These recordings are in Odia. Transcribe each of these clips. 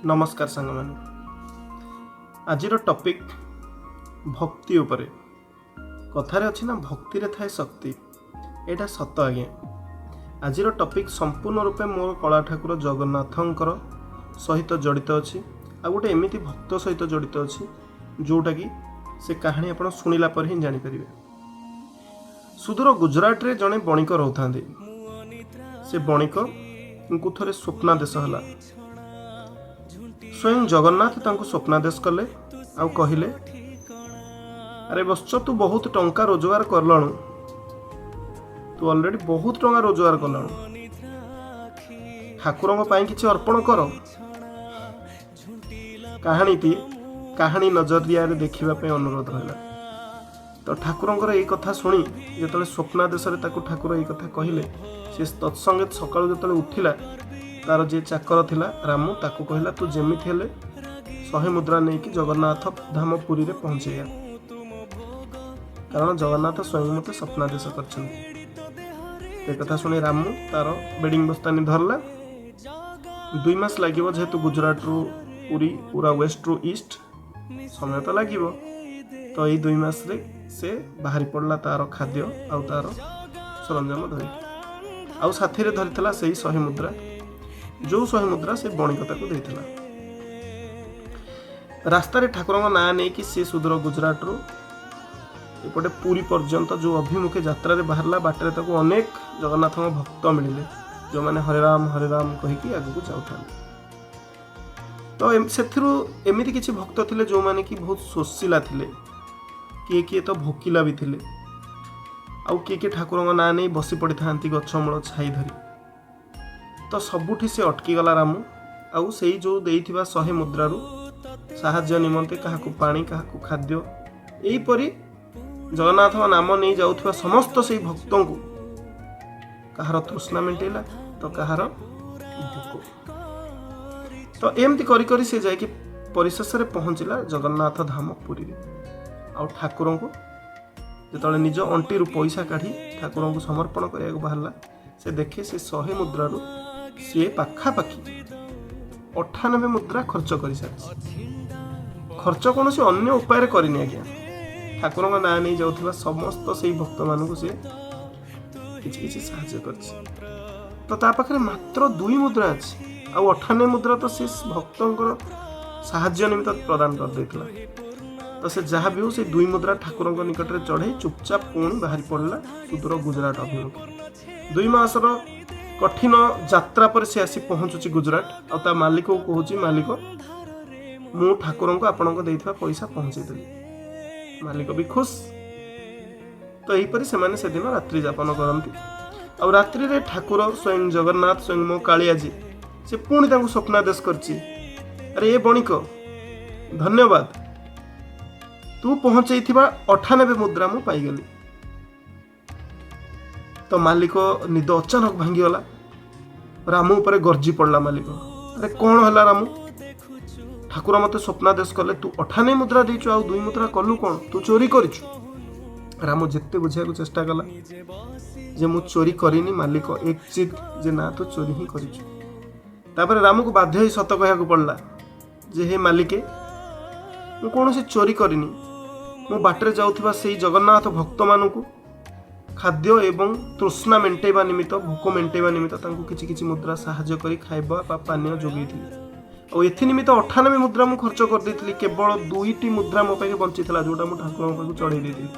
ନମସ୍କାର ସାଙ୍ଗମାନେ, ଆଜିର ଟପିକ୍ ଭକ୍ତି ଉପରେ। କଥାରେ ଅଛି ନା, ଭକ୍ତିରେ ଥାଏ ଶକ୍ତି। ଏଇଟା ସତ ଆଜ୍ଞା। ଆଜିର ଟପିକ୍ ସମ୍ପୂର୍ଣ୍ଣ ରୂପେ ମୋର କଳା ଠାକୁର ଜଗନ୍ନାଥଙ୍କର ସହିତ ଜଡ଼ିତ ଅଛି, ଆଉ ଗୋଟେ ଏମିତି ଭକ୍ତ ସହିତ ଜଡ଼ିତ ଅଛି ଯେଉଁଟାକି ସେ କାହାଣୀ ଆପଣ ଶୁଣିଲା ପରେ ହିଁ ଜାଣିପାରିବେ। ସୁଦୂର ଗୁଜରାଟରେ ଜଣେ ବଣିକ ରହୁଥାନ୍ତି। ସେ ବଣିକଙ୍କୁ ଥରେ ସ୍ୱପ୍ନାଦେଶ ହେଲା। ସ୍ୱୟଂ ଜଗନ୍ନାଥ ତାଙ୍କୁ ସ୍ୱପ୍ନାଦେଶ କଲେ ଆଉ କହିଲେ, ଆରେ ବତ୍ସ, ତୁ ବହୁତ ଟଙ୍କା ରୋଜଗାର କଲଣୁ, ତୁ ଅଲରେଡ଼ି ବହୁତ ଟଙ୍କା ରୋଜଗାର କଲଣୁ, ଠାକୁରଙ୍କ ପାଇଁ କିଛି ଅର୍ପଣ କର। କାହାଣୀଟି କାହାଣୀ ନଜରିଆରେ ଦେଖିବା ପାଇଁ ଅନୁରୋଧ ରହିଲା। ତ ଠାକୁରଙ୍କର ଏଇ କଥା ଶୁଣି ଯେତେବେଳେ ସ୍ୱପ୍ନାଦେଶରେ ତାକୁ ଠାକୁର ଏଇ କଥା କହିଲେ, ସେ ତତ୍ସଙ୍ଗେ ସକାଳୁ ଯେତେବେଳେ ଉଠିଲା, ତାର ଯିଏ ଚାକର ଥିଲା ରାମୁ, ତାକୁ କହିଲା, ତୁ ଯେମିତି ହେଲେ 100 ମୁଦ୍ରା ନେଇକି ଜଗନ୍ନାଥ ଧାମ ପୁରୀରେ ପହଞ୍ଚେଇବା, କାରଣ ଜଗନ୍ନାଥ ସ୍ୱୟଂ ମୋତେ ସ୍ୱପ୍ନାଦେଶ କରିଛନ୍ତି। ଏ କଥା ଶୁଣି ରାମୁ ତାର ବେଡ଼ିଂ ବସ୍ତାନି ଧରିଲା। 2 ମାସ ଲାଗିବ, ଯେହେତୁ ଗୁଜୁରାଟରୁ ପୁରୀ ପୁରା ୱେଷ୍ଟରୁ ଇଷ୍ଟ, ସମୟ ତ ଲାଗିବ। ତ ଏଇ 2 ମାସରେ ସେ ବାହାରି ପଡ଼ିଲା ତାର ଖାଦ୍ୟ ଆଉ ତାର ସରଞ୍ଜାମ ଧରିକି, ଆଉ ସାଥିରେ ଧରିଥିଲା ସେଇ 100 ମୁଦ୍ରା, ଯେଉଁ 100 ମୁଦ୍ରା ସେ ବଣିକ ତାକୁ ଦେଇଥିଲା। ରାସ୍ତାରେ ଠାକୁରଙ୍କ ନାଁ ନେଇକି ସେ ସୁଦୂର ଗୁଜୁରାଟରୁ ଏପଟେ ପୁରୀ ପର୍ଯ୍ୟନ୍ତ ଯେଉଁ ଅଭିମୁଖେ ଯାତ୍ରାରେ ବାହାରିଲା, ବାଟରେ ତାକୁ ଅନେକ ଜଗନ୍ନାଥଙ୍କ ଭକ୍ତ ମିଳିଲେ, ଯେଉଁମାନେ ହରେ ରାମ ହରେ ରାମ କହିକି ଆଗକୁ ଯାଉଥାନ୍ତି। ତ ସେଥିରୁ ଏମିତି କିଛି ଭକ୍ତ ଥିଲେ ଯେଉଁମାନେ କି ବହୁତ ଶୋଷିଲା ଥିଲେ, କିଏ କିଏ ତ ଭୋକିଲା ବି ଥିଲେ, ଆଉ କିଏ କିଏ ଠାକୁରଙ୍କ ନାଁ ନେଇ ବସି ପଡ଼ିଥାନ୍ତି ଗଛ ମୂଳ ଛାଇ ଧରି। ତ ସବୁଠି ସେ ଅଟକିଗଲା ରାମୁ, ଆଉ ସେଇ ଯେଉଁ ଦେଇଥିବା 100 ମୁଦ୍ରାରୁ ସାହାଯ୍ୟ ନିମନ୍ତେ କାହାକୁ ପାଣି, କାହାକୁ ଖାଦ୍ୟ, ଏହିପରି ଜଗନ୍ନାଥଙ୍କ ନାମ ନେଇ ଯାଉଥିବା ସମସ୍ତ ସେଇ ଭକ୍ତଙ୍କୁ କାହାର ତୃଷ୍ଣା ମେଣ୍ଟେଇଲା ତ କାହାର ଭୋକ। ତ ଏମିତି କରି କରି ସେ ଯାଇକି ପରିଶେଷରେ ପହଞ୍ଚିଲା ଜଗନ୍ନାଥ ଧାମ ପୁରୀରେ। ଆଉ ଠାକୁରଙ୍କୁ ଯେତେବେଳେ ନିଜ ଅଣ୍ଟିରୁ ପଇସା କାଢ଼ି ଠାକୁରଙ୍କୁ ସମର୍ପଣ କରିବାକୁ ବାହାରିଲା, ସେ ଦେଖେ ସେ 100 ମୁଦ୍ରାରୁ ସିଏ ପାଖାପାଖି 98 ମୁଦ୍ରା ଖର୍ଚ୍ଚ କରିସାରିଛି। ଖର୍ଚ୍ଚ କୌଣସି ଅନ୍ୟ ଉପାୟରେ କରିନି ଆଜ୍ଞା, ଠାକୁରଙ୍କ ନାଁ ନେଇ ଯାଉଥିବା ସମସ୍ତ ସେଇ ଭକ୍ତମାନଙ୍କୁ ସେ କିଛି କିଛି ସାହାଯ୍ୟ କରିଛି। ତ ତା ପାଖରେ ମାତ୍ର 2 ମୁଦ୍ରା ଅଛି, ଆଉ 98 ମୁଦ୍ରା ତ ସେ ଭକ୍ତଙ୍କର ସାହାଯ୍ୟ ନିମିତ୍ତ ପ୍ରଦାନ କରିଦେଇଥିଲା। ତ ସେ ଯାହା ବି ହଉ ସେ 2 ମୁଦ୍ରା ଠାକୁରଙ୍କ ନିକଟରେ ଚଢ଼େଇ ଚୁପଚାପ ପୁଣି ବାହାରି ପଡ଼ିଲା ସୁଦୂର ଗୁଜରାଟ ଅଭିମୁଖେ। 2 ମାସର କଠିନ ଯାତ୍ରା ପରେ ସେ ଆସି ପହଞ୍ଚୁଛି ଗୁଜରାଟ, ଆଉ ତା ମାଲିକକୁ କହୁଛି, ମାଲିକ, ମୁଁ ଠାକୁରଙ୍କୁ ଆପଣଙ୍କ ଦେଇଥିବା ପଇସା ପହଞ୍ଚେଇଦେଲି। ମାଲିକ ବି ଖୁସ। ତ ଏହିପରି ସେମାନେ ସେଦିନ ରାତ୍ରି ଯାପନ କରନ୍ତି। ଆଉ ରାତ୍ରିରେ ଠାକୁର ସ୍ୱୟଂ ଜଗନ୍ନାଥ, ସ୍ୱୟଂ ମୋ କାଳିଆଜୀ, ସେ ପୁଣି ତାଙ୍କୁ ସ୍ୱପ୍ନାଦେଶ କରିଛି, ଆରେ ଏ ବଣିକ, ଧନ୍ୟବାଦ, ତୁ ପହଞ୍ଚେଇଥିବା 98 ମୁଦ୍ରା ମୁଁ ପାଇଗଲି। ତ ମାଲିକ ନିଦ ଅଚାନକ ଭାଙ୍ଗିଗଲା, ରାମୁ ଉପରେ ଗର୍ଜି ପଡ଼ିଲା ମାଲିକ। ଆରେ କ'ଣ ହେଲା ରାମୁ? ଠାକୁର ମୋତେ ସ୍ୱପ୍ନାଦେଶ କଲେ, ତୁ 98 ମୁଦ୍ରା ଦେଇଛୁ, ଆଉ 2 ମୁଦ୍ରା କଲୁ କ'ଣ? ତୁ ଚୋରି କରିଛୁ। ରାମୁ ଯେତେ ବୁଝିବାକୁ ଚେଷ୍ଟା କଲା ଯେ ମୁଁ ଚୋରି କରିନି, ମାଲିକ ଏକଜିଦ୍ ଯେ ନା, ତୁ ଚୋରି ହିଁ କରିଛୁ। ତାପରେ ରାମୁକୁ ବାଧ୍ୟ ହୋଇ ସତ କହିବାକୁ ପଡ଼ିଲା ଯେ ହେ ମାଲିକେ, ମୁଁ କୌଣସି ଚୋରି କରିନି। ମୁଁ ବାଟରେ ଯାଉଥିବା ସେଇ ଜଗନ୍ନାଥ ଭକ୍ତମାନଙ୍କୁ ଖାଦ୍ୟ ଏବଂ ତୃଷ୍ଣା ମେଣ୍ଟେଇବା ନିମିତ୍ତ, ଭୋକ ମେଣ୍ଟେଇବା ନିମିତ୍ତ ତାଙ୍କୁ କିଛି କିଛି ମୁଦ୍ରା ସାହାଯ୍ୟ କରି ଖାଇବା ବା ପାନୀୟ ଯୋଗେଇଥିଲି, ଆଉ ଏଥି ନିମିତ୍ତ 98 ମୁଦ୍ରା ମୁଁ ଖର୍ଚ୍ଚ କରିଦେଇଥିଲି। କେବଳ 2ଟି ମୁଦ୍ରା ମୋ ପାଖେ ବଞ୍ଚିଥିଲା, ଯେଉଁଟା ମୁଁ ଠାକୁରଙ୍କ ପାଖକୁ ଚଢ଼େଇ ଦେଇଥିଲି।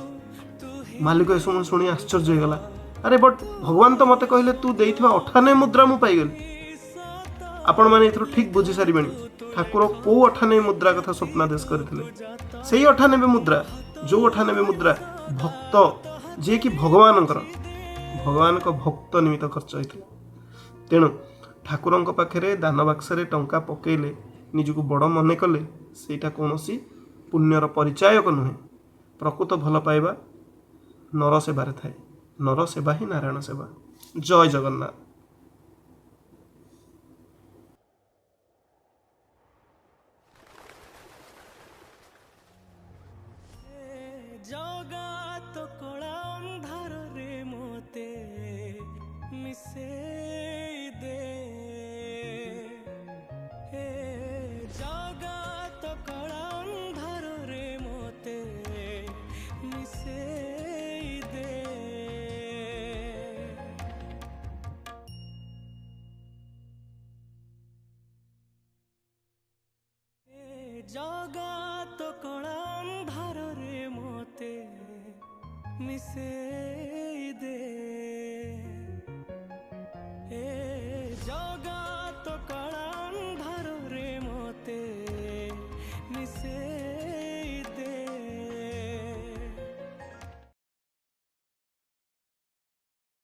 ମାଲିକ ଏସବୁ ଶୁଣି ଆଶ୍ଚର୍ଯ୍ୟ ହେଇଗଲା। ଆରେ ବଟ୍ ଭଗବାନ ତ ମୋତେ କହିଲେ ତୁ ଦେଇଥିବା 98 ମୁଦ୍ରା ମୁଁ ପାଇଗଲି। ଆପଣମାନେ ଏଥିରୁ ଠିକ୍ ବୁଝି ସାରିବେଣି ଠାକୁର କେଉଁ 98 ମୁଦ୍ରା କଥା ସ୍ୱପ୍ନାଦେଶ କରିଥିଲେ। ସେଇ 98 ମୁଦ୍ରା, ଯେଉଁ 98 ମୁଦ୍ରା ଭକ୍ତ ଯିଏକି ଭଗବାନଙ୍କ ଭକ୍ତ ନିମିତ୍ତ ଖର୍ଚ୍ଚ ହେଇଥିଲା। ତେଣୁ ଠାକୁରଙ୍କ ପାଖରେ ଦାନ ବାକ୍ସରେ ଟଙ୍କା ପକେଇଲେ, ନିଜକୁ ବଡ଼ ମନେ କଲେ, ସେଇଟା କୌଣସି ପୁଣ୍ୟର ପରିଚାୟକ ନୁହେଁ। ପ୍ରକୃତ ଭଲ ପାଇବା ନର ସେବାରେ ଥାଏ। ନର ସେବା ହିଁ ନାରାୟଣ ସେବା। ଜୟ ଜଗନ୍ନାଥ। ଜଗା ତ କଳା ଅନ୍ଧାରରେ ମୋତେ ମିଶେଇ ଦେ। ହେ। ଜଗା ତ କଳା ଅନ୍ଧାରରେ ମୋତେ ମିଶେଇ।